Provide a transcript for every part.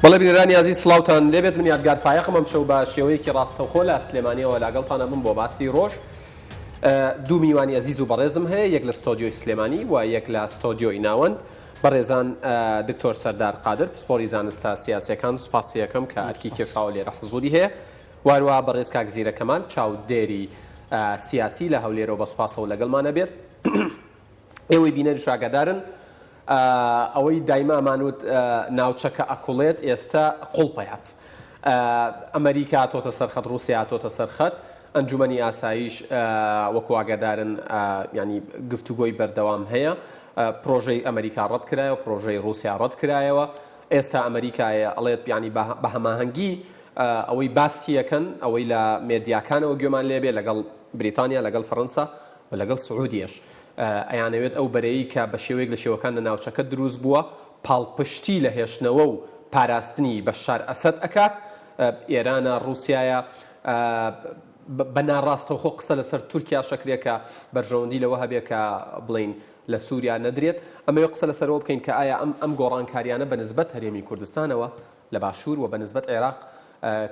بەڵێ بینەرانی ئازیز سڵاوتان لێبێت من یادگار فایەقم ئەمشەو بە شێوەیەکی ڕاستەوخۆ لە سلێمانیەوە لاگەڵتان ئەبم بۆ باسی ڕۆژ دوو میوانی ئەزیز و بەڕێزم هەیە یەک لە ستۆدیۆی سلێمانی و یەک لە ستۆدیۆی ناوەند بەڕێزان دکتۆر سەردار قادر پسپۆری زانستە سیاسەکان سوپاسی یەکەم کە ئەرکی کێشاوە لێرە حزوری هەیە واروە بەڕێز کاک زیرە کەمال چاودێری سیاسی لە هەولێرەوە بە سوپاسەوە لەگەڵمانە بێت ئێوەی بینەریش ئاگادارن ئەوەی دایمە ئەمانوت ناوچەکە ئەکوڵێت ئێستا قوڵپەیات ئەمریکا هاتۆتە سەرخەت رووسیا هاتۆتە سەرخەت ئەنجومەنی ئاسایش وەکو ئاگادارن ینی گفتوگۆی بەردەوام هەیە پرۆژەی ئەمریکا ڕەت کرایەوە پرۆژەی رووسیا ڕەت کرایەوە ئێستا ئەمریکایە ئەڵێت ینی بە هەماهەنگی ئەوەی باسیەکەن ئەوەی لە مێدیاکانەوە گوێمان لێبێ لەگەڵ بریتانیا لەگەڵ فەرەنسا و لەگەڵ سعودیەش ئەیانەوێت ئەو بەرەیەی کە بە شێوەیەک لە شێوەکان لە ناوچەکە دروست بووە پاڵپشتی لە هێشتنەوە و پاراستنی بەشار ئەسەد ئەکات، ئێرانە، ڕووسیایە، بە ناڕاستەوخۆ قسە لەسەر تورکیاش ئەکرێ کە بەرژەوەندی لەوە هەبێ کە بڵێین لە سووریا نەدرێت. ئەمەوێ قسە لەسەرەوە بکەین کە ئایا ئەم ئەم گۆڕانکاریانە بە نسبەت هەرێمی کوردستانەوە لە باشوور و بە نسبەت عێراق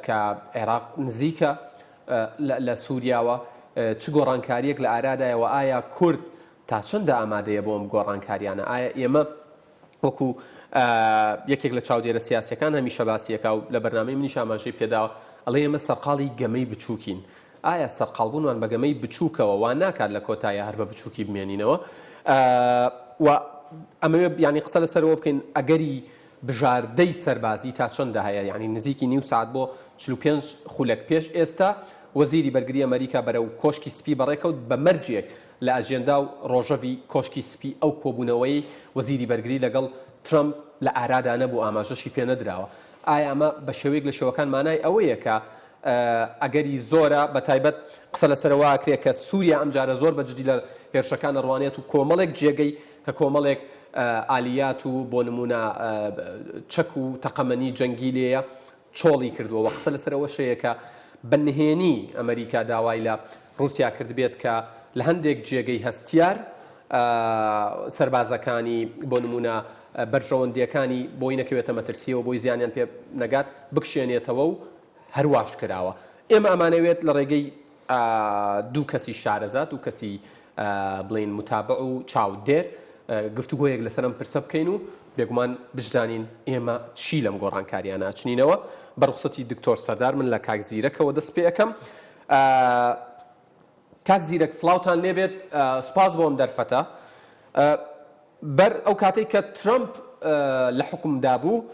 کە عێراق نزیکە لە سووریاوە چ گۆڕانکارییەک لە ئارادایە و ئایا کورد تا چەندە ئامادەیە بۆ ئەم گۆڕانکاریانە؟ ئایا ئێمە وەکو یەکێک لە چاودێرە سیاسیەکان هەمیشە باسیەکە و لە بەرنامەی منیش ئاماژەی پێداوە ئەڵێ ئێمە سەرقاڵی گەمەی بچووکین ئایا سەرقاڵبوونمان بە گەمەی بچووکەوە وا ناکات لە کۆتایە هەر بە بچووکی بمێنینەوە و ئەمەوێ ینی قسە لەسەرەوە بکەین ئەگەری بژاردەی سەربازی تا چەندە هەیە؟ یانی نزیکی نیو سەعات بۆ 45 خولەک پێش ئێستا وەزیری بەرگری ئەمەریکا بەرەو کۆشکی سپی بەڕێکەوت بە مەرجێک لە ئەجێندا و ڕۆژەڤی کۆشکی سپی ئەو کۆبوونەوەی وەزیری بەرگری لەگەڵ ترەمپ لە ئارادا نەبوو ئاماژەشی پێ نەدراوە. ئایا ئەمە بە شێوەیەک لە شێوەکان مانای ئەوەیە کە ئەگەری زۆرە، بەتایبەت قسە لەسەر ئەوە ئەکرێت کە سووریا ئەمجارە زۆر بە جدی لە هێرشەکان ئەڕوانێت و کۆمەڵێک جێگەی کە کۆمەڵێک ئالیات و بۆ نموونە چەک و تەقەمەنی جەنگی لێیە چۆڵی کردووە و قسە لەسەر ئەوەش هەیە کە بە نهێنی ئەمریکا داوای لە ڕووسیا کردبێت کە لە هەندێک جێگەی هەستیار سەربازەکانی بۆ نموونە بەرژەوەندییەکانی بۆی نەکەوێتە مەترسییەوە بۆی زیانیان پێ نەگات بکشێنێتەوە و هەرواش کراوە. ئێمە ئەمانەوێت لە ڕێگەی دوو کەسی شارەزا، دوو کەسی بڵێین متابع و چاودێر گفتوگۆیەک لەسەر ئەم پرسە بکەین و بێگومان بشزانین ئێمە چی لەم گۆڕانکاریانە ئەچنینەوە. بە ڕوخسەتی دکتۆر سەردار من لە کاک زیرەکەوە دەست پێ ئەکەم. کاک زیرەک سڵاوتان لێبێت سوپاس بۆ ئەم دەرفەتە. بەر ئەو کاتەی کە ترەمپ لە حوکمدا بوو،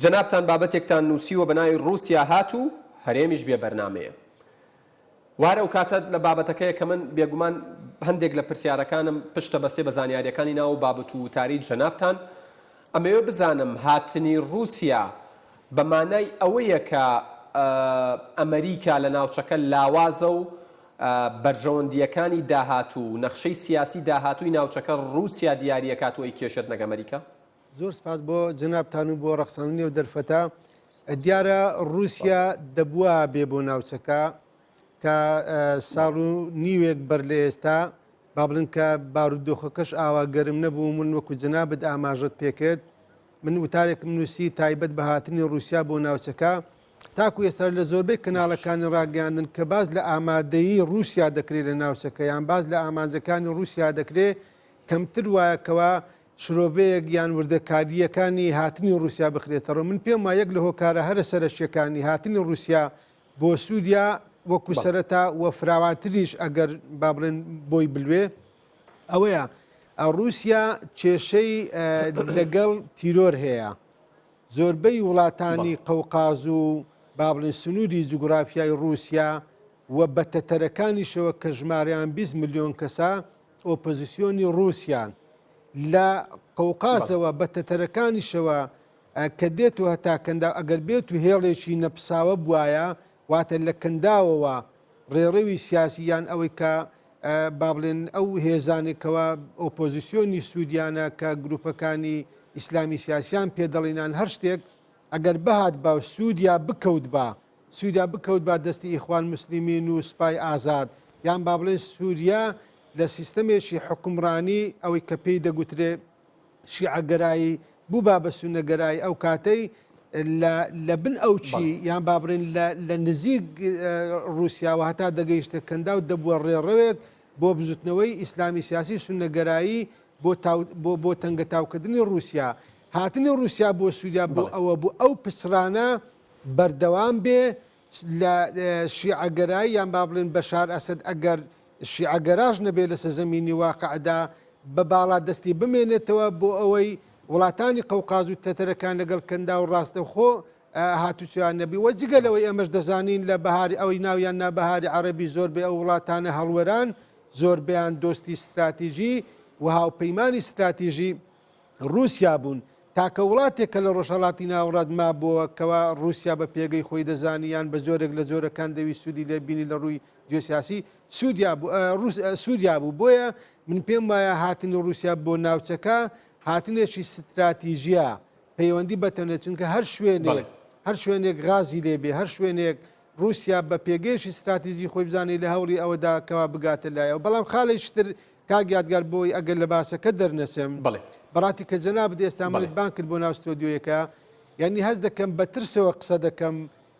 جەنابتان بابەتێکتان نووسیوە بە ناوی ڕووسیا هات و هەرێمیش بێ بەرنامەیە. وە هەر ئەو کاتە لە بابەتەکەیە کە من بێگومان هەندێک لە پرسیارەکانم پشت دەبەستێ بە زانیارییەکانی ناو بابەت و وتاری جەنابتان. ئەمەوێ بزانم هاتنی ڕووسیا بە مانای ئەوەیە کە ئەمەریکا لە ناوچەکە لاوازە و بەرژەوەندییەکانی داهاتوو و نەخشەی سیاسی داهاتووی ناوچەکە ڕووسیا دیارییەکات و ئەیکێشێت نەک ئەمەریکا؟ زۆر سپاس بۆ جەنابتان و بۆ ڕەخساندنی ئەو دەرفەتە. دیارە ڕووسیا دەبووە بێ بۆ ناوچەکە کە ساڵ و نیوێک بەر لە ئێستا با بڵێن کە بارودۆخەکەش ئاوا گەرم نەبوو من وەکو جەنابت ئاماژەت پێکرد من وتارێکم نووسی تایبەت بە هاتنی ڕووسیا بۆ ناوچەکە تاکو ئێستا لە زۆربەی کەناڵەکانی ڕاگەیاندن کە باس لە ئامادەیی ڕووسیا دەکرێت لە ناوچەکە یان باس لە ئامانجەکانی ڕووسیا دەکرێت کەمتر وایە کەوا شرۆڤەیەک یان وردەکارییەکانی هاتنی ڕووسیا بخرێتەڕوو من پێم وایە یەک لە هۆکارە هەرە سەرەکییەکانی هاتنی ڕووسیا بۆ سووریا وەکو سەرەتا و فراوانتریش ئەگەر با بڵێن بۆی بلوێ ئەوەیە ڕووسیا کێشەی لەگەڵ تیرۆر هەیە زۆربەی وڵاتانی قەوقاز و با بڵێن سنووری جوگرافیای ڕووسیا و بە تەتەرەکانیشەوە کە ژمارەیان 20 ملیۆن کەسە ئۆپۆزیسیۆنی ڕووسیان لە قەوقازەوە بە تەتەرەکانیشەوە کە دێت و هەتا کەنداو ئەگەر بێت و هێڵێکی نەپساوە بوایە واتە لە کەنداوەوە ڕێڕەوی سیاسی یان ئەوەی کە با بڵێن ئەو هێزانێک کەوا ئۆپۆزیسیۆنی سوودیانە کە گروپەکانی ئیسلامی سیاسیان پێ دەڵینان هەر شتێک ئەگەر بهات با سوودیا بکەوت با سووریا بکەوت با دەستی ئیخوان مسلمین و سوپای ئازاد یان با بڵێن سووریا لە سیستەمێکی حکومڕانی ئەوەی کە پێی دەگوترێ شیعەگەرایی بووبا بە سوننەگەرایی ئەو کاتەی. لە لە بن ئەوچی یان با بڵێن لە لە نزیک ڕووسیاوە هەتا دەگەیشتە کەنداو دەبووە ڕێڕەوێک بۆ بزوتنەوەی ئیسلامی سیاسی سوننەگەرایی بۆ تاو بۆ بۆ تەنگەتاوکردنی ڕووسیا. هاتنی ڕووسیا بۆ سووریا بۆ ئەوە بوو ئەو پچڕانە بەردەوام بێ لە شیعەگەرایی یان با بڵێن بەشار ئەسەد ئەگەر شیعەگەراش نەبێ لەسەر زەمینی واقعدا بە باڵادەستی بمێنێتەوە بۆ ئەوەی وڵاتانی قەوقاز و تەتەرەکان لەگەڵ کەنداو ڕاستەوخۆ هاتوچۆیان نەبی وە جگە لەوەی ئێمەش دەزانین لە بەهاری ئەوەی ناویان نا بەهاری عەرەبی زۆربەی ئەو وڵاتانە هەڵوەران زۆربەیان دۆستی ستراتیژی و هاوپەیمانی ستراتیژی ڕووسیا بوون تاکە وڵاتێک کە لە ڕۆژهەڵاتی ناوەڕاست مابۆوە کەوا ڕووسیا بە پێگەی خۆی دەزانی یان بە جۆرێک لە جۆرەکان دەویست سوودی لێ بینی لە ڕووی جیۆسیاسی سوودیا بوو سووریا بوو بۆیە من پێم وایە هاتنی ڕووسیا بۆ ناوچەکە هاتنێکی ستراتیژیە پەیوەندی بەتەنێت چونکە هەر شوێنێک هەر شوێنێک غازی لێبێ هەر شوێنێک رووسیا بە پێگەیەکی ستراتیژی خۆی بزانێت لە هەوڵی ئەوەدا کەوا بگاتە لایەوە بەڵام خاڵێکی تر کاک یادگار بۆی ئەگەر لە باسەکە دەرنەچم بەڵێ بەڕاستی کە جەنابت ئێستا منت بانگ کرد بۆ ناو ستۆدیۆیەکە یعنی هەست دەکەم بە ترسەوە قسە دەکەم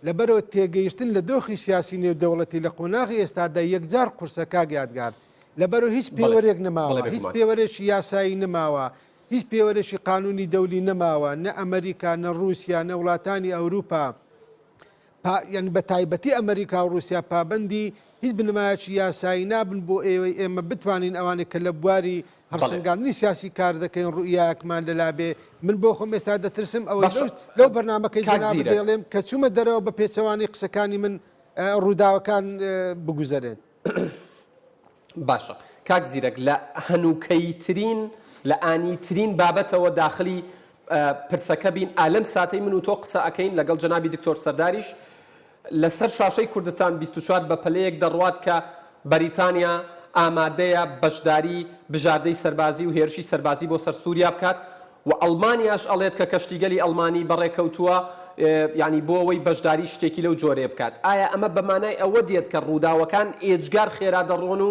لەبەرەوە تێگەیشتن لە دۆخی سیاسی نێودەوڵەتی لە قۆناغی ئێستادا یەکجار قورسە کاک یادگار لەبەرەوە هیچ پێوەرێک نەماوە هیچ پێوەرێکی یاسایی نەماوە هیچ پێوەرێکی قانونی دەولی نەماوە نە ئەمریکا نە رووسیا نە وڵاتانی ئەوروپا پا یانی بە تایبەتی ئەمریکا و ڕووسیا پابەندی هیچ بنەمایەکی یاسایی نابن بۆ ئێوەی ئێمە بتوانین ئەوانەی کە لە بواری هەڵسەنگاندنی سیاسی کار دەکەین ڕوئیایەکمان لەلا بێ من بۆ خۆم ئێستا دەترسم ئەوەی باشە لەو بەرنامەکەی کاک جەنابت زیرەک دەیڵێم کە چوومە دەرەوە بە پێچەوانەی قسەکانی من ڕووداوەکان بگوزەرێن. باشە کاک زیرەک لە هەنووکەییترین لە ئانیترین بابەتەوە داخلی پرسەکە بین ئا لەم ساتەی من و تۆ قسە ئەکەین لەگەڵ جەنابی دکتۆر سەرداریش لەسەر شاشەی کوردستان 24 بە پەلەیەک دەڕوات کە بەریتانیا ئامادەیە بەشداری بژاردەی سەربازی و هێرشی سەربازی بۆ سەر سووریا بکات و ئەڵمانیاش ئەڵێت کە کەشتیگەلی ئەڵمانی بەڕێکەوتووە یانی بۆ ئەوەی بەشداری شتێکی لەو جۆرەیە بکات. ئایا ئەمە بە مانای ئەوە دێت کە ڕووداوەکان ئێجگار خێرا دەڕۆن و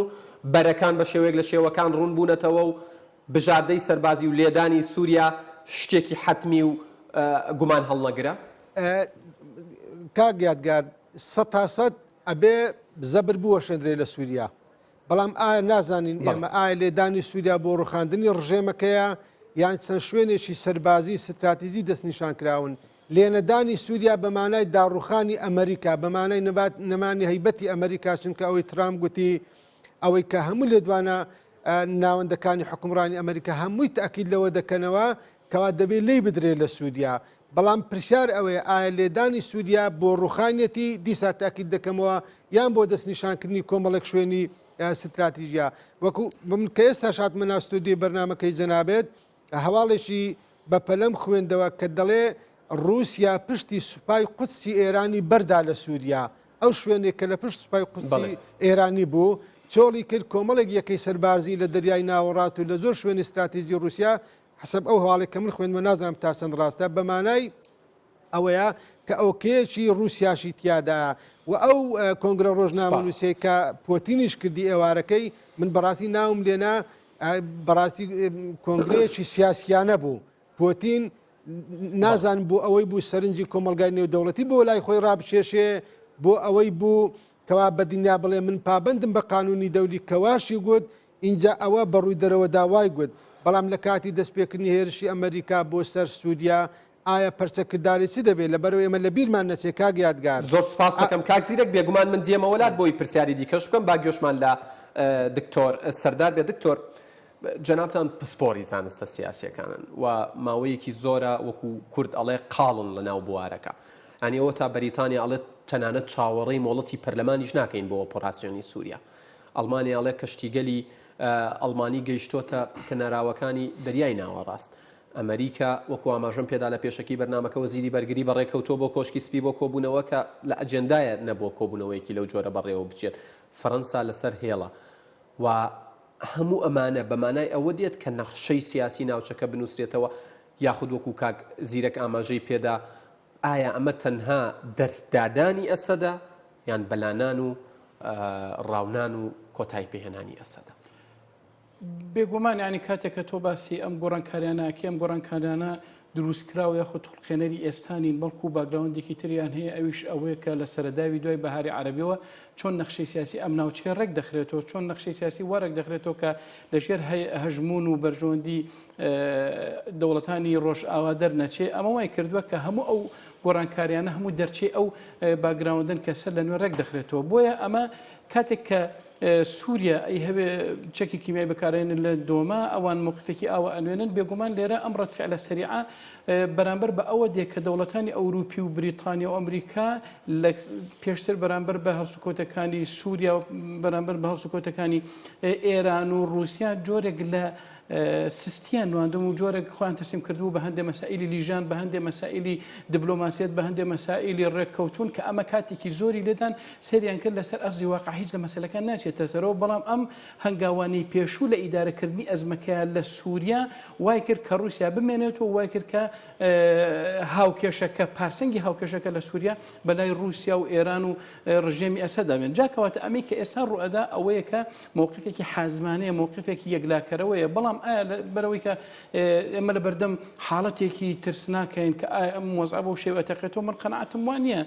بەرەکان بە شێوەیەک لە شێوەکان ڕوون بوونەتەوە و بژاردەی سەربازی و لێدانی سووریا شتێکی حەتمی و گومان هەڵنەگرە؟ کاک یادگار، سەتاسەد ئەبێ زەبر بوەشێندرێ لە سووریا. بەڵام ئایا نازانین ئێمە ئایا لێدانی سووریا بۆ ڕوخاندنی ڕژێمەکەیە یان چەند شوێنێکی سەربازی ستراتیزی دەستنیشان کراون؟ لێنەدانی سووریا بە مانای داڕوخانی ئەمریکا، بە مانای نەمانی هەیبەتی ئەمریکا، چونکە ئەوەی ترامپ گوتی، ئەوەی کە هەموو لێدوانە ناوەندەکانی حوکمڕانی ئەمریکا هەمووی تەئکید لەوە دەکەنەوە کەوا دەبێت لێی بدرێت لە سووریا. بەڵام پرسیار ئەوەیە ئایا لێدانی سووریا بۆ ڕووخانیەتی، دیسان تاکید دەکەمەوە، یان بۆ دەستنیشانکردنی کۆمەڵێک شوێنی ستراتیژیە؟ وەکو من کە ئێستاش هاتمە ناو ستۆدیۆی بەرنامەکەی جەنابت، هەواڵێکی بەپەلەم خوێندەوە کە دەڵێ ڕووسیا پشتی سوپای قودسی ئێرانی بەردا لە سووریا، ئەو شوێنێک کە لە پشت سوپای قودسی ئێرانی بوو، چۆڵی کرد، کۆمەڵێک یەکەی سەربازی لە دەریای ناوەڕاست و لە زۆر شوێنی ستراتیژی ڕووسیا حسب ئەو هەواڵێک کە من خوێندمە نازانم تا چەند ڕاستە بە مانای ئەوەیە کە ئۆکەیەکی ڕووسیاشی تیادا و ئەو کۆنگرە ڕۆژنامەنووسەی کە پۆتینیش کردی ئێوارەکەی من بەڕاستی ناوم لێنا بەڕاستی کۆنگرەیەکی سیاسیانە بوو پۆتین نازانم بۆ ئەوەی بوو سەرنجی کۆمەلگای نێودەوڵەتی بۆ لای خۆی ڕابچێشێ بۆ ئەوەی بوو کەوا بە دنیا بڵێ من پابندم بە قانونی دەولی کەواشی گوت ئینجا ئەوە بە ڕووی دەرەوەدا وای گوت، بەڵام لە کاتی دەستپێکردنی هێرشی ئەمەریکا بۆ سەر سووریا، ئایا پەرچەکرداری چ دەبێت؟ لەبەرئەوەی ئێمە لە بیرمان نەچێت کاک یادگار. زۆر سوپاست دەکەم کاک زیرەک، بێگومان من دێمەوە لات بۆی پرسیاری دیکەش بکەم، با گوێشمان لە دکتۆر سەردار بێت. دکتۆر جەنابتان پسپۆری زانستە سیاسیەکانن و ماوەیەکی زۆرە وەکو کورد ئەڵێ قاڵن لە ناو بوارەکە. یانی ئەوەتا بەریتانیا ئەڵێت تەنانەت چاوەڕێی مۆڵەتی پەرلەمانیش ناکەین بۆ ئۆپۆراسیۆنی سوریا. ئەڵمانیا ئەڵێ کەشتیگەلی ئەڵمانی گەیشتۆتە کەناراوەکانی دەریای ناوەڕاست. ئەمەریکا وەکو ئاماژەم پێدا لە پێشەکی بەرنامەکە وەزیری بەرگری بەڕێکەوتووە بۆ کۆشکی سپی بۆ کۆبوونەوە کە لە ئەجێندایە نەبووە کۆبوونەوەیەکی لەو جۆرە بەڕێوە بچێت. فەرەنسا لەسەر هێڵە و هەموو ئەمانە بە مانای ئەوە دێت کە نەخشەی سیاسی ناوچەکە بنووسرێتەوە یاخود وەکو کاک زیرەک ئاماژەی پێدا ئایا ئەمە تەنها دەستدادانی ئەسەدە یان بەلانان و ڕاونان و کۆتایی پێهێنانی ئەسەدە؟ بێگومان یانی کاتێک کە تۆ باسی ئەم گۆڕانکاریانە ئەکەی ئەم گۆڕانکاریانە دروستکراو یاخود خوڵقێنەری ئێستا نین، بەڵکو باکگراوندێکی تریان هەیە، ئەویش ئەوەیە کە لە سەرەداوی دوای بەهاری عەرەبیەوە چۆن نەخشەی سیاسی ئەم ناوچەیە ڕێک دەخرێتەوە، چۆن نەخشەی سیاسی وا ڕێک دەخرێتەوە کە لەژێر هەژموون و بەرژەوەندی دەوڵەتانی ڕۆژئاوا دەرنەچێ، ئەمە وای کردووە کە هەموو ئەو گۆڕانکاریانە هەموو دەرچەی ئەو باکگراوندن کە سەر لە نوێ ڕێک دەخرێتەوە. بۆیە ئەمە کاتێک کە سووریا ئەیهەوێ چەکی کیمیای بەکارێنن لە دۆما، ئەوان مەوقفێکی ئاوا ئەنوێنن، بێگومان لێرە ئەم ڕەد فعلە سەریعە بەرامبەر بە ئەوە دێ کە دەوڵەتانی ئەوروپی و بریتانیا و ئەمریکا لە پێشتر بەرامبەر بە هەڵسوکەوتەکانی سووریا و بەرامبەر بە هەڵسوکەوتەکانی ئێران و ڕووسیا جۆرێک لە سستیان نواندم و جۆرێک خۆیان تەسلیم کردبوو بە هەندێ مەسائیلی لیژان، بە هەندێ مەسائیلی دبلۆماسیەت، بە هەندێ مەسائیلی ڕێککەوتوون کە ئەمە کاتێکی زۆری لێدان سەیریان کرد لەسەر ئەرزی واقع هیچ لە مەسەلەکان ناچێتە سەرەوە، بەڵام ئەم هەنگاوانەی پێشوو لە ئیدارەکردنی ئەزمەکەیا لە سوریا وای کرد کە ڕووسیا بمێنێتەوە، وای کرد کە هاوکێشەکە، پارسەنگی هاوکێشەکە لە سوریا بەلای ڕووسیا و ئێران و ڕژێمی ئەسەدا بێن. جا کەواتە ئەمەی کە ئێستا ڕووئەدا ئەوەیە کە مەوقفێکی حازمانەیە، مەوقفێکی یەکلاکەرەوەیە، بەڵام ئایا لەبەرئەوەی کە ئێمە لەبەردەم حاڵەتێکی ترسناکین کە ئایا ئەم وەزعە بەو شێوە ئەتەقێتەوە، من قەناعەتم وا نییە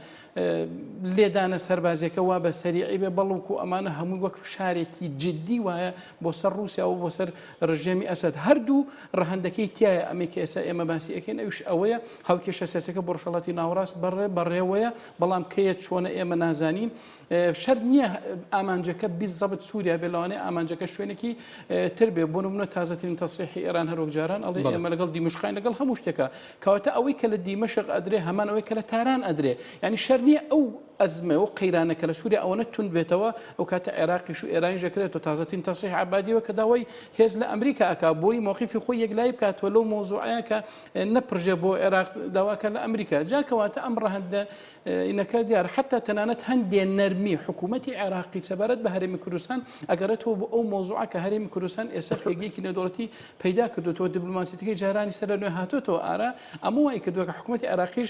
لێدانە سەربازیەکە وا بە سەریعی بێ، بەڵکو ئەمانە هەمووی وەک فشارێکی جدی وایە بۆ سەر ڕووسیا و بۆ سەر ڕژێمی ئەسەد. هەردوو ڕەهەندەکەی تایە، ئەمەی کە ئێستا ئێمە باسی ئەکەین ئەویش ئەوەیە هاوکێشە سیاسەکە بۆ ڕۆژهەڵاتی ناوەڕاست بەڕێ بەڕێوەیە، بەڵام کەیە چۆنە ئێمە نازانین. شەرت نییە ئامانجەکە بیزەبت سووریا بێ، لەوانەیە ئامانجەکە شوێنێکی تر بێ. بۆ نمونە تازەترین تەسریحی ئێران هەروەک جاران ئەڵێ ئێمە لەگەڵ دیمەشقین لەگەڵ هەموو شتێکە. کەواتە ئەوەی کە لە دیمەشق ئەدرێ هەمان ئەوەی کە لە تاران ئەدرێ. یانی شەر نییە ئەو ئەزمە و قەیرانە کە لە سووریا ئەوەنە توند بێتەوە ئەو کاتە عێراقیش و ئێرانیش ئەکرێتەوە. تازەترین تەسریح عەبادیەوە کە داوای هێز لە ئەمریکا ئەکا بۆی مەوقیفی خۆی یەکلایی بکاتەوە لەو مەوزوعەیە کە نەپرژێ بۆ عێراق داواکە لە ئەمریکا. جا کەواتە ئەم ڕەهەندە اینەکە دیارە حەتا تەنانەت هەندێ نەرمی حکوومەتی عێراقی سەبارەت بە هەرێمی کوردستان ئەگەڕێتەوە بۆ ئەو مەوزوعە کە هەرێمی کوردستان ئێستا پێگەیەکی نێودەوڵەتی پەیدا کردوێتەوە، دیبلۆماسیەتەکەی جارانی سەر لە نوێ هاتۆتەوە ئارا. ئەمە وای کردووە کە حکوومەتی عێراقیش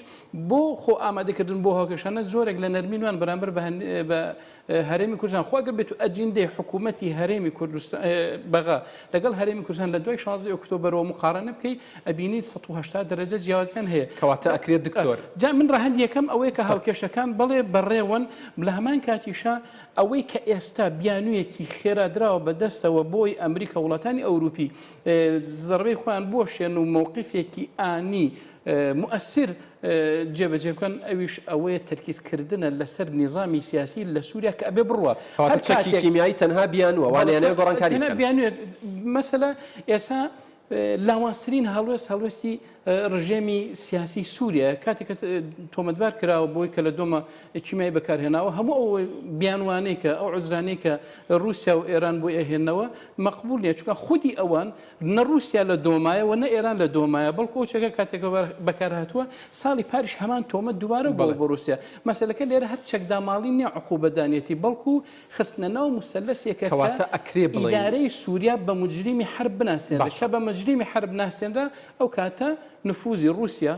بۆ خۆ ئامادەکردن بۆ هاوکێشانە زۆرێک لە نەرمی نوان بەرامبەر بە هەرێمی کوردستان. خۆ ئەگەر بێت و ئەجیندەی حکوومەتی هەرێمی کوردستان بەغا لەگەڵ هەرێمی کوردستان لە دوای 16 ئۆکتۆبەرەوە مقارنە بکەی ئەبینیت 180 دەرەجە جیاوازیان هەیە. کەواتە ئەکرێت دکتۆر. جا من ڕەهەندی یەکەم ئەوەیە کە هاوکێشەکان بەڵێ بەڕێوەن، لە هەمان کاتیشا ئەوەی کە ئێستا بیانوویەکی خێرا دراوە بە دەستەوە بۆی ئەمریکا و وڵاتانی ئەوروپی زەڕبەی خۆیان بوەشێن و مەوقیفێکی ئانی موئەسیر جێبەجێ بکەن ئەویش ئەوەیە تەرکیز کردنە لەسەر نیزامی سیاسی لە سووریا کە ئەبێ بڕوا. کەواتە چەکی کیمیایی تەنها بیانووە، وانەیانەوێ گۆڕانکاری بکەن. بیانوویە مەسەلە ئێستا لاوازترین هەڵوێست هەڵوێستی ڕژێمی سیاسی سووریایە کاتێک کە تۆمەتبار کراوە بۆی کە لە دۆما کیمیایی بەکارهێناوە هەموو ئەو بیانوانەی کە ئەو عوزرانەی کە ڕووسیا و ئێران بۆی ئەهێنەوە مەقبول نییە چونکە خودی ئەوان نە ڕووسیا لە دۆمایە و نە ئێران لە دۆمایە بەڵکو ئەو چەکە کاتێک بەکارهاتووە ساڵی پاریش هەمان تۆمەت دووبارە بۆ بۆ ڕووسیا مەسەلەکە لێرە هەر چەکداماڵی نییە عقوبەدانیەتی بەڵکو خستنە ناو موسەلەسێکە کەواتە ئەکرێ بڵێین ئیدارەی سووریا بە موجریمی حەرب بناسێنرێت، باشە. کە بە مجریمی حەرب ناسێنرا ئەو کاتە نفوزی ڕووسیا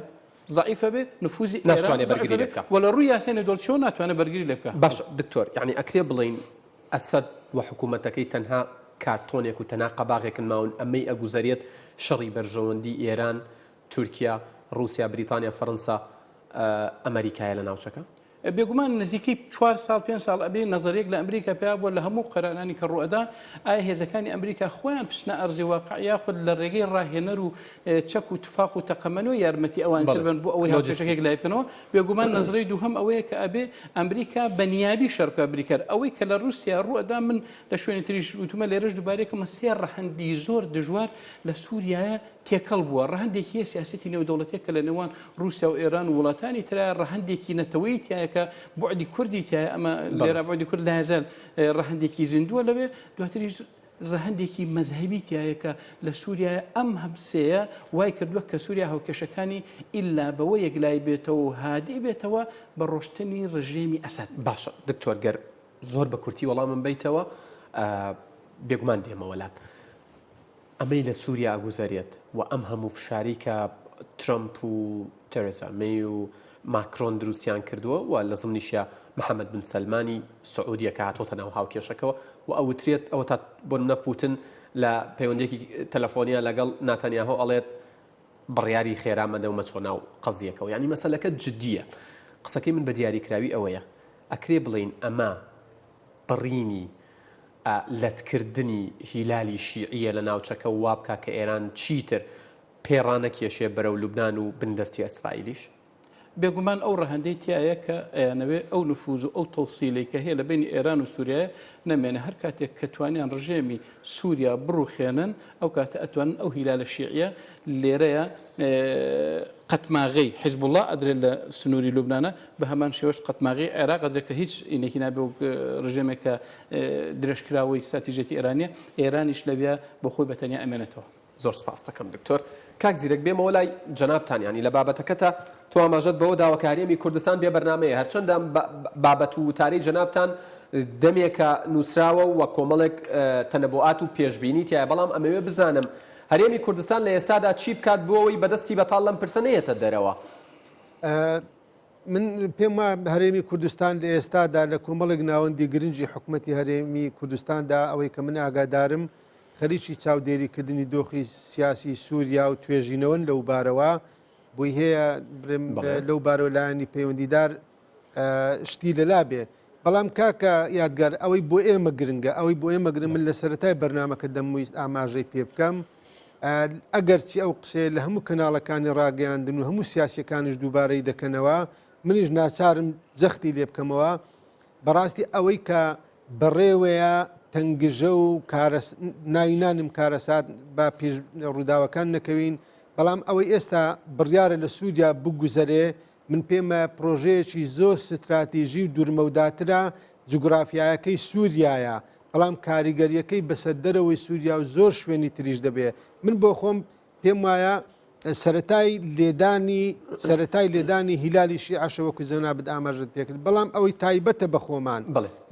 زەعیف ئەبێ، نفوزی ئێران ناشتوانێ زەعیف بەرگری لێ ئەبێ بکا. و لە ڕووی یاسای نێودەوڵەتیشەوە ناتوانێ بەرگری لێ بکا. باشە دکتۆر یەعنی ئەکرێ بڵێین ئەسەد و حکوومەتەکەی تەنها کارتۆنێک و تەنها قەباغێکن ماون ئەمەی ئەگوزەرێت شەڕی بەرژەوەندی ئێران، تورکیا، ڕووسیا، بریتانیا، فەرەنسا، ئەمەریکایە لە ناوچەکە؟ بێگومان نزیکەی چوار ساڵ پێنج ساڵ ئەبێ نەزەریەک لە ئەمریکا پیا بووە لە هەموو قەرانانی کە ڕوئەدا ئایا هێزەکانی ئەمریکا خۆیان بچنە ئەرزی واقع یاخود لە ڕێگەی ڕاهێنەر و چەک و تفاق و تەقەمەنەوە یارمەتی ئەوان تر بن بۆ ئەوەی هاوکێشەکەیەک لای بکەنەوە. بێگومان نەزرەی دووهەم ئەوەیە کە ئەبێ ئەمریکا بە نیابی شەڕ بکا بریکار ئەوەی کە لە ڕووسیا ڕوئەدا من لە شوێنی تریش وتومە لێرەش دووبارەی کەمە سێ ڕەهەندی زۆر دژوار لە سووریایە تێکەڵ بووە، ڕەهەندێکی هەیە سیاسەتی نێودەوڵەتیە کە لە نێوان ڕووسیا و ئێران و وڵاتانی ترایە، ڕەهەندێکی نەتەوەیی تیایە کە بوعدی کوردی تیایە، ئەمە لێرە بوعدی کورد لایەزال ڕەهەندێکی زیندووە لەوێ، دواتریش ڕەهەندێکی مەزهەبی تیایە کە لە سووریایە، ئەم هەمسەیە وای کردووە کە سووریا هاوکێشەکانی ئیلا بەوە یەکلایی بێتەوە و هادی بێتەوە بە ڕۆشتنی ڕژێمی ئەسەد. باشە دکتۆر گەر زۆر بە کورتی وەڵامم بەیتەوە بێگومان دێمەوە لات. ئەمەی لە سووریا ئەگوزەرێت و ئەم هەموو فشارەی کە ترەمپ و تێرێسا مەی و ماکرۆن دروستیان کردووە و لە زمنیشیا محەمەد بن سەلمانی سعودیە کە هاتۆتە ناو هاوکێشەکەوە و ئەوترێت ئەوەتا بۆ نمونە پوتن لە پەیوەندیەکی تەلەفۆنیە لەگەڵ ناتانیاهۆ ئەڵێت. بڕیاری خێرا مەدە و مەچۆ ناو قەزیەکەوە یانی مەسەلەکە جدیە قسەکەی من بە دیاریکراوی ئەوەیە ئەکرێ بڵێین ئەمە بڕینی لەتکردنی هیلالی شیعیە لە ناوچەکە و وابکا کە ئێران چیتر پێ ڕانەکێشێ بەرەو لوبنان و بندەستی ئیسرائیلیش؟ بێگومان ئەو ڕەهەندەی تیایە کە ئەیانەوێ ئەو نفوز و ئەو تەوسیلەی کە هەیە لە بەینی ئێران و سوریایە نەمێنێ، هەر کاتێک کە توانیان ڕژێمی سوریا بڕوخێنن ئەو کاتە ئەتوانن ئەو هیلالە شیعیە لێرەیە قەتماغەی حیزبوڵا ئەدرێت لە سنووری لوبنانە بە هەمان شێوەش قەتماغەی عێراق ئەدرێت کە هیچ ئینێکی نابێ وەک ڕژێمێک کە درێژکراوەی ستراتیژیەتی ئێرانیە ئێرانیش لەویا بۆ خۆی بە تەنیا ئەمێنێتەوە. زۆر سپاست دەکەم دکتۆر. کاک زیرەک بێمەوە لای جەنابتان یانی لە بابەتەکەتا تۆ ئاماژەت بەوە داوە کە هەرێمی کوردستان بێ بەرنامەیە هەرچەندە ئەم بابەت و وتارەی جەنابتان دەمێکە نووسراوە و کۆمەڵێک تەنەبوئات و پێشبینی تیایە بەڵام ئەمەوێ بزانم هەرێمی کوردستان لە ئێستادا چی بکات بۆ ئەوەی بەدەستی بەتاڵ لەم پرسە نەیەتە دەرەوە؟ من پێم وایە هەرێمی کوردستان لە ئێستادا لە کۆمەڵێک ناوەندی گرنگی حکومەتی هەرێمی کوردستاندا ئەوەی کە من ئاگادارم خەریکی چاودێریکردنی دۆخی سیاسی سووریا و توێژینەوەن لەو بارەوە بۆی هەیە برێم لەو بارەوە لایەنی پەیوەندیدار شتی لەلا بێ بەڵام کاکە یادگار ئەوەی بۆ ئێمە گرنگە ئەوەی بۆ ئێمە گرنگ من لە سەرەتای بەرنمەکە دەمویست ئاماژەی پێ بکەم ئەگەرچی ئەو قسەیە لە هەموو کەناڵەکانی ڕاگەیاندن و هەموو سیاسیەکانیش دووبارەی دەکەنەوە منیش ناچارم جەختی لێ بکەمەوە بەڕاستی ئەوەی کە بەڕێوەیە تەنگژە و ناوی نانم کارەسات بە پێش ڕووداوەکان نەکەوین بەڵام ئەوەی ئێستا بڕیارە لە سوودیا بگوزەرێ من پێمە پرۆژەیەکی زۆر ستراتیژی و دوورمەوداترە جوگرافیایەکەی سووریایە بەڵام کاریگەریەکەی بەسەر دەرەوەی سووریا و زۆر شوێنی تریش دەبێ من بۆ خۆم پێم وایە سەتای لێدانی سەتای لێدانی هیلالی شیعەشە وەکو جەنابت ئاماژەت پێکرد بەڵام ئەوەی تایبەتە بە خۆمان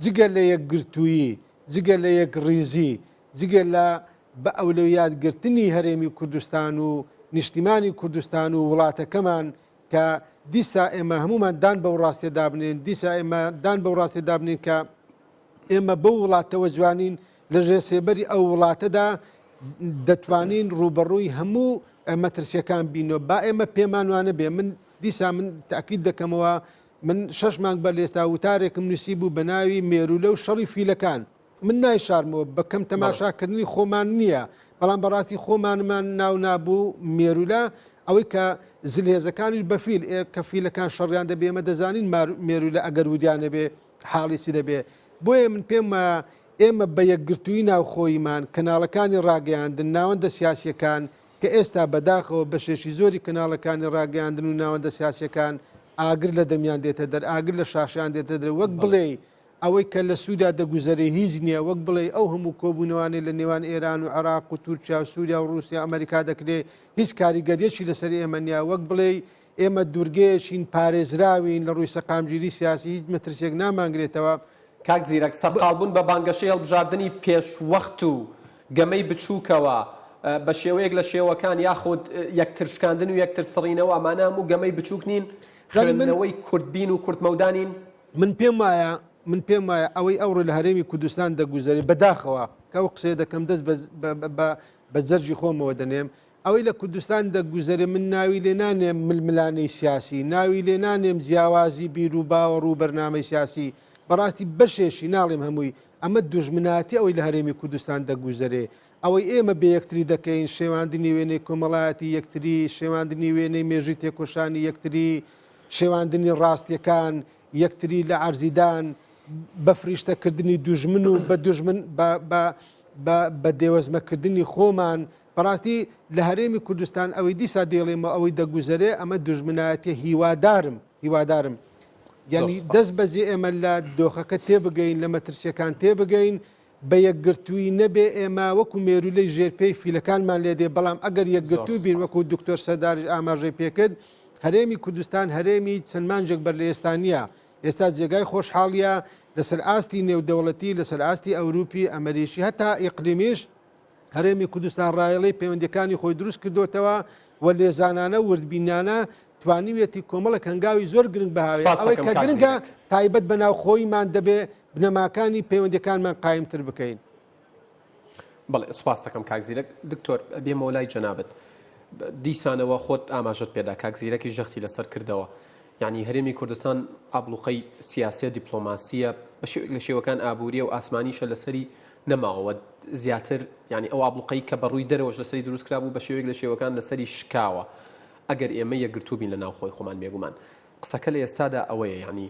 جگە لە یەکگرتوویی جگە لە یەک ڕیزی جگە لە بە ئەولەویات گرتنی هەرێمی کوردستان و نیشتیمانی کوردستان و وڵاتەکەمان کە دیسا ئێمە هەمومان دان بەو ڕاستێ دابنێن دیسا ئێمە دان بەو ڕاستێ دابنین کە ئێمە بەو وڵاتەوە جوانین لە ژێر سێبەری ئەو وڵاتەدا دەتوانین ڕووبەڕووی هەموو مەترسیەکان بینەوە با ئێمە پێمان وانە بێ من دیسا من تاکید دەکەمەوە من شەش مانگ بەر لێستا وتارێکم نووسی بوو بە ناوی مێرولە و شەڕی فیلەکان من نایشارمەوە بە کەم تەماشاکردنی خۆمان نییە بەڵام بەڕاستی خۆمانمان ناو نابوو مێرولە ئەوەی کە زلهێزەکانیش بە فیل کە فیلەکان شەڕیان دەبێ ئێمە دەزانین مێرولە ئەگەر ودیان نەبێ حاڵی چی دەبێ بۆیە من پێم وایە ئێمە بە یەکگرتووی ناوخۆییمان کەناڵەکانی ڕاگەیاندن ناوەندە سیاسیەکان کە ئێستا بەداخەوە بەشێکی زۆری کەناڵەکانی ڕاگەیاندن و ناوەندە سیاسیەکان ئاگر لە دەمیان دێتە دەر ئاگر لە شاشیان دێتە دەر وەک بڵێ ئەوەی کە لە سووریا دەگوزەرێ هیچ نییە وەک بڵێ ئەو هەموو کۆبوونەوانەی لە نێوان ئێران و عێراق و تورکیا و سووریا و ڕووسیا ئەمریکا دەکرێ هیچ کاریگەریەکی لەسەر ئێمە نییە وەک بڵێ ئێمە دوورگەیەکین پارێزراوین لە ڕووی سەقامگیری سیاسی هیچ مەترسیەک نامانگرێتەوە. کاک زیرەک، سەرقاڵبوون بە بانگەشەی هەڵبژاردنی پێشوەخت و گەمەی بچووکەوە بە شێوەیەک لە شێوەکان یاخود یەکترشکاندن و یەکتر سڕینەوە ئەمانە هەموو گەمەی بچووک نین؟ خوێندنەوەی کورتبین و کورتمەودا نین؟ من پێم وایە من پێم وایە ئەوەی ئەوڕۆ لە هەرێمی کوردستان دەگوزەرێ بەداخەوە کە ئەو قسەیە دەکەم دەست بە جەرگی خۆمەوە دەنێم ئەوەی لە کوردستان دەگوزەرێ من ناوی لێ نانێم ململانێی سیاسی، ناوی لێ نانێم جیاوازی بیر و باوەڕ و بەرنامەی سیاسی، بەڕاستی بەشێکی، ناڵێم هەمووی، ئەمە دوژمنایەتی ئەوەی لە هەرێمی کوردستان دەگوزەرێ، ئەوەی ئێمە بێ یەکتری دەکەین، شێواندنی وێنەی کۆمەڵایەتی یەکتری، شێواندنی وێنەی مێژووی تێکۆشانی یەکتری، شێواندنی ڕاستیەکان، یەکتری لە عەرزیدان، بە فریشتەکردنی دوژمن و بە دوژمن بە بە بە بە دێوەزمەکردنی خۆمان، بەڕاستی لە هەرێمی کوردستان ئەوەی دیسا دەیڵێمەوە ئەوەی دەگوزەرێ ئەمە دوژمنایەتیە هیوادارم هیوادارم یعنی دەست بەجێ ئێمە لە دۆخەکە تێبگەین لە مەترسیەکان تێبگەین بە یەکگرتووی نەبێ ئێمە وەکو مێرولەی ژێرپێی فیلەکانمان لێدێ بەڵام ئەگەر یەکگرتوو بین وەکو دکتۆر سەرداریش ئاماژەی پێکرد هەرێمی کوردستان هەرێمی چەند مانجێک بەر لە ئێستا نییە ئێستا جێگای خۆشحاڵیە لەسەر ئاستی نێودەوڵەتی لەسەر ئاستی ئەوروپی ئەمریکی هەتا ئیقلیمیش هەرێمی کوردستان ڕایەڵەی پەیوەندیەکانی خۆی دروست کردوتەوە و لێزانانە وردبینانە توانیویەتی کۆمەڵێک هەنگاوی زۆر گرنگ بهاوێ ئەوەی کە گرنگە تایبەت بە ناوخۆیمان دەبێ بنەماکانی پەیوەندیەکانمان قایمتر بکەین. بەڵێ سوپاس دەکەم کاک زیرەک. دکتۆر بێمەوە لای جەنابت. دیسانەوە خۆت ئاماژەت پێدا کاک زیرەکیش جەختی لەسەر کردەوە یانی هەرێمی کوردستان ئابڵوقەی سیاسیە دیپلۆماسیە بە شێوەیەک لە شێوەکان ئابووریە و ئاسمانیشە لەسەری نەماوە زیاتر یانی ئەو ئابڵوقەی کە بە ڕووی دەرەوەش لەسەری دروست کرابوو بە شێوەیەک لە شێوەکان لەسەری شکاوە ئەگەر ئێمە یەکگرتوو بین لە ناوخۆی خۆمان بێگومان قسەکە لە ئێستادا ئەوەیە یانی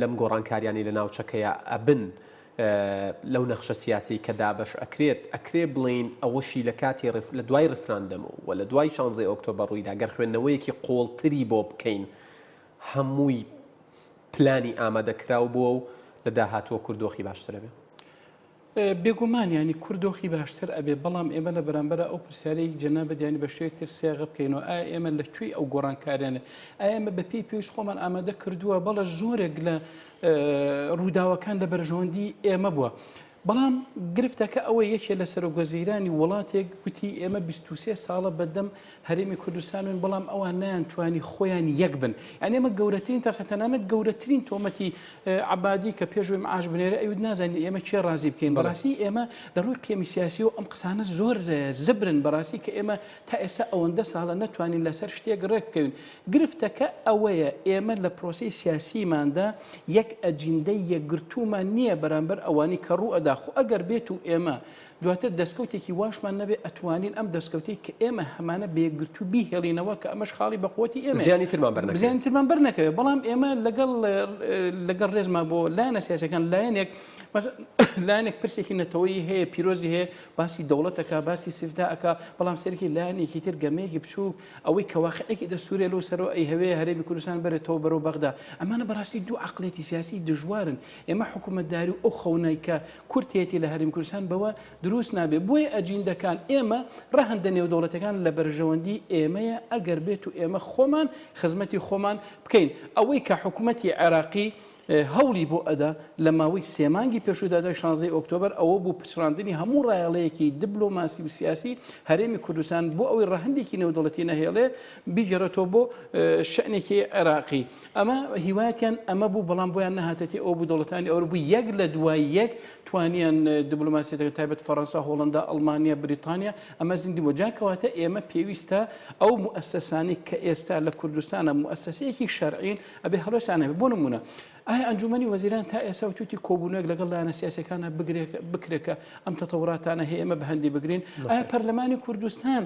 لەم گۆڕانکاریانەی لە ناوچەکەیا ئەبن لەو نەخشە سیاسەی کە دابەش ئەکرێت ئەکرێ بڵێین ئەوەشی لە کاتی لە دوای ڕیفراندەم و لە دوای شانزەی ئۆکتۆبەر ڕوویدا گەر خوێندنەوەیەکی قوڵتری بۆ بکەین هەمووی پلانی ئامادەکراو بووە و لە داهاتووە کورد دۆخی باشتر ئەبێ؟ بێگومان یانی کورد دۆخی باشتر ئەبێ، بەڵام ئێمە لە بەرامبەرا ئەو پرسیارەی جەنابت یانی بە شێوەیەک تر سیاغە بکەینەوە، ئایا ئێمە لە کوێی ئەو گۆڕانکاریانە؟ ئایا ئێمە بە پێی پێویست خۆمان ئامادە کردووە؟ بەڵێ زۆرێک لە ڕووداوەکان لە بەرژەوەندی ئێمە بووە. بەڵام گرفتەکە ئەوەیە یەکێ لە سەرۆکوەزیرانی وڵاتێک گوتی ئێمە 23 ساڵە بەدەم هەرێمی کوردستانن بەڵام ئەوان نەیانتوانی خۆیان یەک بن یانی ئێمە گەورەترین تاسە تەنانەت گەورەترین تۆمەتی عەبادی کە پێش ئەوەی معاش بنێرێ ئەیوت نازانین ئێمە کێ ڕازی بکەین بەڕاستی ئێمە لە ڕووی قیەمی سیاسی و ئەم قسانە زۆر زبرن بەڕاستی کە ئێمە تا ئێستا ئەوەندە ساڵە نەتوانین لەسەر شتێک ڕێک بکەوین گرفتەکە ئەوەیە ئێمە لە پرۆسەی سیاسیماندا یەک ئەجیندەی یەکگرتوومان نییە بەرامبەر ئەوانی کە ڕوو ئەدا خۆ ئەگەر بێت و ئێمە دواتر دەستکەوتێکی واشمان نەبێ ئەتوانین ئەم دەستکەوتەی کە ئێمە هەمانە بە یەکگرتوو بیهێڵینەوە کە ئەمەش خاڵی بەقوەتی ئێمەیە. زیانی ترمان بەر نەکەوێ. زیانی ترمان بەر نەکەوێ بەڵام ئێمە لەگەڵ لەگەڵ ڕێزما بۆ لایەنە سیاسەکان لایەنێک لایەنێک پرسێکی نەتەوەیی هەیە پیرۆزی هەیە باسی دەوڵەت ئەکا باسی سیفتا ئەکا بەڵام سەرکی لایەنێکی تر گەمەیەکی بچووک ئەوەی کە واقعێکی دەستوورێ لەو سەرەوە ئەیهەوێ هەرێمی کوردستان بەرێتەوە بەرەو بەغدا ئەمانە بەڕاستی دوو عەقڵیەتی سیاسی دژوارن ئێمە حکوومەتداری و ئەو خەونەی کە کورد هەیەتی لە هەرێمی کوردستان بەوە دروست نابێ بۆیە ئەجیندەکان ئێمە ڕەهەندە نێودەوڵەتەکان لە بەرژەوەندی ئێمەیە ئەگەر بێت و ئێمە خۆمان خزمەتی خۆمان بکەین ئەوەی کە حکوومەتی عێراقی هەوڵی بۆ ئەدا لە ماوەی سێ مانگی پێشوودا دوای شانزەی ئۆکتۆبەر ئەوە بوو پچڕاندنی هەموو ڕایەڵەیەکی دبلۆماسی و سیاسی هەرێمی کوردستان بۆ ئەوەی ڕەهەندێکی نێودەوڵەتی نەهێڵێ بیگێڕێتەوە بۆ شەنێکی عێراقی. ئەمە هیوایەتیان ئەمە بوو بەڵام بۆیان نەهاتەتی ئەوە بوو دەوڵەتانی ئەوروپی یەک لە دوای یەک توانیان دیبلۆماسیەتەکە تایبەت فەڕەنسا هۆڵندا ئەڵمانیا بریتانیا ئەمە زیندی بۆ جا کەواتە ئێمە پێویستە ئەو موئەسەسانەی کە ئێستا لە کوردستانە موئەسەسەیەکی شەرعین ئەبێ هەڵوێستیان هەبێ بۆ نمونە ئایا ئەنجومەنی وەزیران تا ئێستا وتوتی کۆبوونەوەک لەگەڵ لایەنە سیاسەکانە بکرێت کە ئەم تەتەوراتانە هەیە ئێمە بە هەندی بگرین ئایا پەرلەمانی کوردستان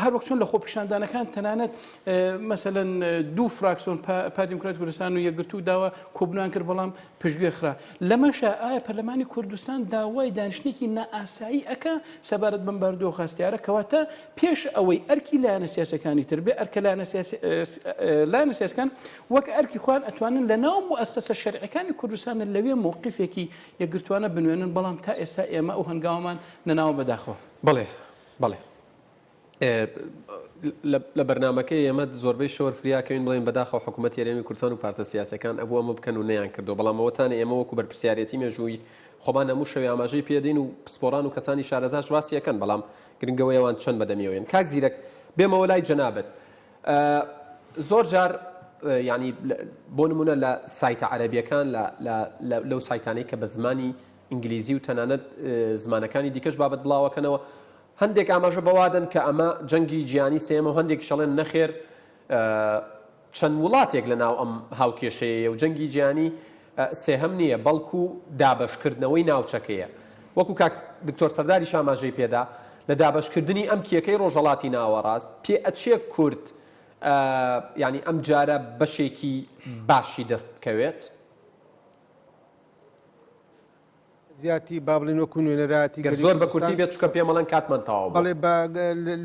هەر وەک چۆن لە خۆپیشاندانەکان تەنانەت مەسەلەن دوو فراکسیۆن پارتی دیموکراتی کوردستان و یەکگرتوو داوا کۆبوونەوەیان کرد بەڵام پشتگوێ خرا لەمەشا ئایا پەرلەمانی کوردستان داوای دانیشتنێکی نائاسایی ئەکا سەبارەت بەم بارودۆخە هەستیارە کەواتە پێش ئەوەی ئەرکی لایەنە سیاسەکانی تر بێ ئەرکە لایەنە لایەنە سیاسەکان وەک ئەرکی خۆیان ئەتوانن لە ناو موئەسەسە شەرعیەکانی کوردستان لەوێ مەوقیفێکی یەکگرتوانە بنوێنن بەڵام تا ئێستا ئێمە ئەو هەنگاوەمان نەناوە بەداخەوە. بەڵێ بەڵێ لە بەرنامەکەی ئێمە زۆربەی شەوەر فریاکەوین بڵێن بەداخەوە حکوومەتی هەرێمی کوردستان و پارتە سیاسەکان ئەبوو ئەمە بکەن و نەیان کردو بەڵام ئەوەتانە ئێمە وەکو بەرپرسیارەتی مێژووی خۆمان هەموو شەوێ ئاماژەی پێدەین و پسپۆڕان و کەسانی شارەزاش باسی ئەکەن بەڵام گرنگەوە ئەوان چەند بەدەمیەوەن کاک زیرەک بێمەوە لای جەنابت زۆر جار یعنی بۆ نمونە لە سایتە عەرەبیەکان لەو سایتانەی کە بە زمانی ئینگلیزی و تەنانەت زمانەکانی دیکەش بابەت بڵاوەکەنەوە هەندێک ئاماژە بەوادەن کە ئەمە جەنگی جیهانی سێیەمە و هەندێکیش ئەڵێن نەخێر چەند وڵاتێک لە ناو ئەم هاوکێشەیەیە و جەنگی جیهانی سێهەم نییە بەڵکو دابەشکردنەوەی ناوچەکەیە وەکو کاک دکتۆر سەرداریش ئاماژەی پێدا لە دابەشکردنی ئەم کێکەی ڕۆژهەڵاتی ناوەڕاست پێ ئەچێ کورد یانی ئەم جارە بەشێکی باشی دەست بکەوێت. زیاتی با بڵێین وەکو نوێنەرایەتی گەر گەلی زۆر بە کورتی کوردستان بێت چونکە پێم ئەڵێن کاتمان تەواو بوو. بەڵێ بە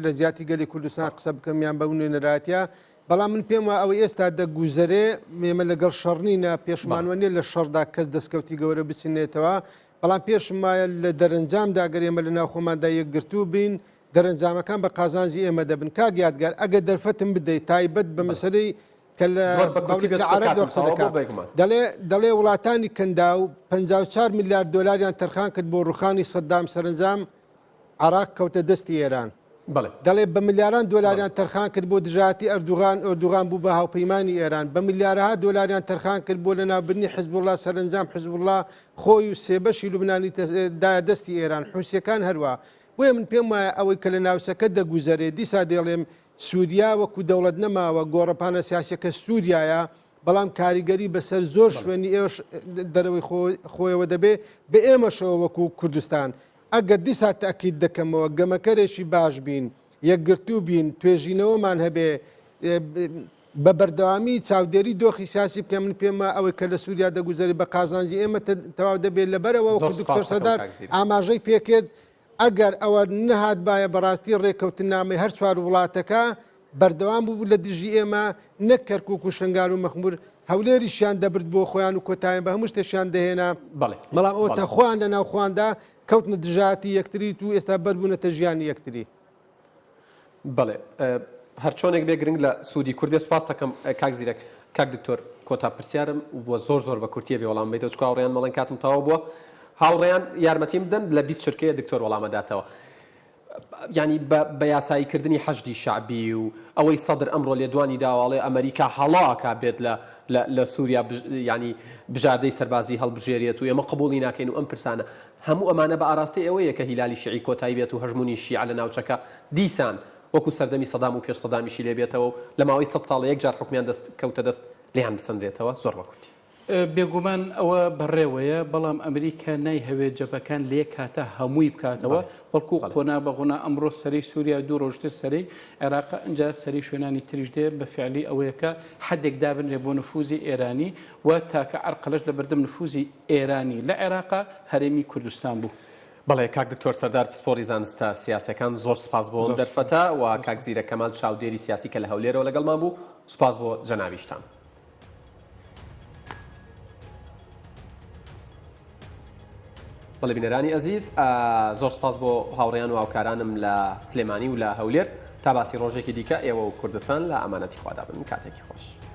لە زیاتی گەلی کوردستان سپاس. قسە بکەم یان بەو نوێنەرایەتیە بەڵام من پێم وایە ئەوەی ئێستا دەگوزەرێ ئێمە لەگەڵ شەڕ نینە پێشمان بەڵێ. وە نیە لە شەڕدا کەس دەستکەوتی گەورە بچنێتەوە بەڵام پێشم وایە لە دەرەنجامدا گەر ئێمە لە ناو خۆماندا یەکگرتوو بین دەرەنجامەکان بە قازانجی ئێمە دەبن کاک یادگار ئەگەر دەرفەتم بدەیت تایبەت بە بەڵێ. مەسەلەی کە لە زۆر بە کورتی بێت لە چونکە عەرەب کاتم قسە تەواو دەکا بوو بێگومان. دەڵێ دەڵێ وڵاتانی کەنداو 54 میلیارد دۆلاریان تەرخان کرد بۆ ڕوخانی سەدام سەرەنجام عراق کەوتە دەستی ئێران بەڵێ. دەڵێ بە ملیاران بەڵێ. دۆلاریان تەرخان کرد بۆ دژایەتی ئەردوغان ئۆردوغان بوو بە هاوپەیمانی ئێران بە ملیارەها دۆلاریان تەرخان کرد بۆ لەناوبردنی حزبوڵڵا سەرەنجام حزبوڵڵا خۆی و سێبەشی لوبنانی دایە دەستی ئێران حوسیەکان هەروا. بۆیە من پێم وایە ئەوەی کە لە ناوچەکە دەگوزەرێ دیسا دەڵێم سووریا وەکو دەوڵەت نەماوە گۆڕەپانە سیاسیەکە سووریایە بەڵام کاریگەری بەسەر زۆر شوێنی ئێوەش دەرەوەی خۆیەوە دەبێ بە ئێمەشەوە وەکو کوردستان ئەگەر دیسا تاکید دەکەمەوە گەمەکەرێکی باش بین یەکگرتوو بین توێژینەوەمان هەبێ بە بەردەوامی چاودێری دۆخی سیاسی بکەن من پێم وایە ئەوەی کە لە سووریا دەگوزەری بە قازانجی ئێمە تەواو دەبێت لەبەرەوە وەکو دکتۆر سەدار ئاماژەی پێکرد ئەگەر ئەوە نەهاتبایە بەڕاستی ڕێککەوتنامەی هەر چوار وڵاتەکە بەردەوام بوو لە دژی ئێمە نەک کەرکک و شنگال و مەخمور هەولێریشیان دەبرد بۆ خۆیان و کۆتایان بە هەموو شتێکیان دەهێنا بەڵام ئەوە تا خۆیان لە ناوخواندە کەوتنە دژایەتی یەکتری و ئێستا بەربوونەتە ژیانی یەکتری. بەڵێ هەرچۆنێک بێ گرنگ لە سوودی کورد بێ سوپاس دەکەم کاک زیرەک کاک دکتۆر کۆتا پرسیارم و زۆر زۆر بە کورتیە بێ وەڵام بیتەوە چکە هاوڕێیان مەڵێن کاتم تەواو بووە هاوڕێیان یارمەتیم بدەن لە 20 چرکەیە دکتۆر وەڵامە داتەوە ینی بە یاسایی کردنی حەشدی شعبی و ئەوەی سەدر ئەمڕۆ لێدوانی داواڵێ ئەمریکا هەڵاکا بێت لە لە سووریا ینی بژاردەی سەربازی هەڵبژێرێت و ئێمە قبوڵی ناکەین و ئەم پرسانە هەموو ئەمانە بە ئاراستەی ئەوەیە کە هیلالی شیعی کۆتایی بێت و هەژموونی شیعە لە ناوچەکە دیسان وەکو سەردەمی سەدام و پێش سەدامیشی لێ بێتەوە و لە ماوەی سەد ساڵە یەک جار حوکمیان دەست کەوتە دەست لێیان بسەنرێتەوە؟ زۆر بە کورتی. بێگومان ئەوە بەڕێوەیە، بەڵام ئەمریکا نایهەوێت جەبهەکان لە یەک کاتا هەمووی بکاتەوە، بەڵکو قۆناغ بە قۆناغ ئەمڕۆ سەرەی سوریا دوو ڕۆژتر سەرەی عێراقە ئنجا سەرەی شوێنانی تریش دێ، بە فیعلی ئەوەیە کە حەدێک دابنرێ بۆ نفوزی ئێرانی و تاکە عەرقەلەش لە بەردەم نفوزی ئێرانی لە عێراقا هەرێمی کوردستان بوو. بەڵێ کاک دکتۆر سەردار پسپۆڕی زانستە سیاسیەکان زۆر سوپاس بۆ ئەم دەرفەتە و کاک زیرەک کەمال چاودێری سیاسی کە لە هەولێرەوە لەگەڵمان بوو سوپاس بۆ جەنابیشتان. بەڵێ بینەرانی ئەزیز زۆر سپاس بۆ هاوڕێیان و هاوکارانم لە سلێمانی و لە هەولێر تا باسی ڕۆژێکی دیکە ئێوە و کوردستان لە ئەمانەتی خوادا بن کاتێکی خۆش.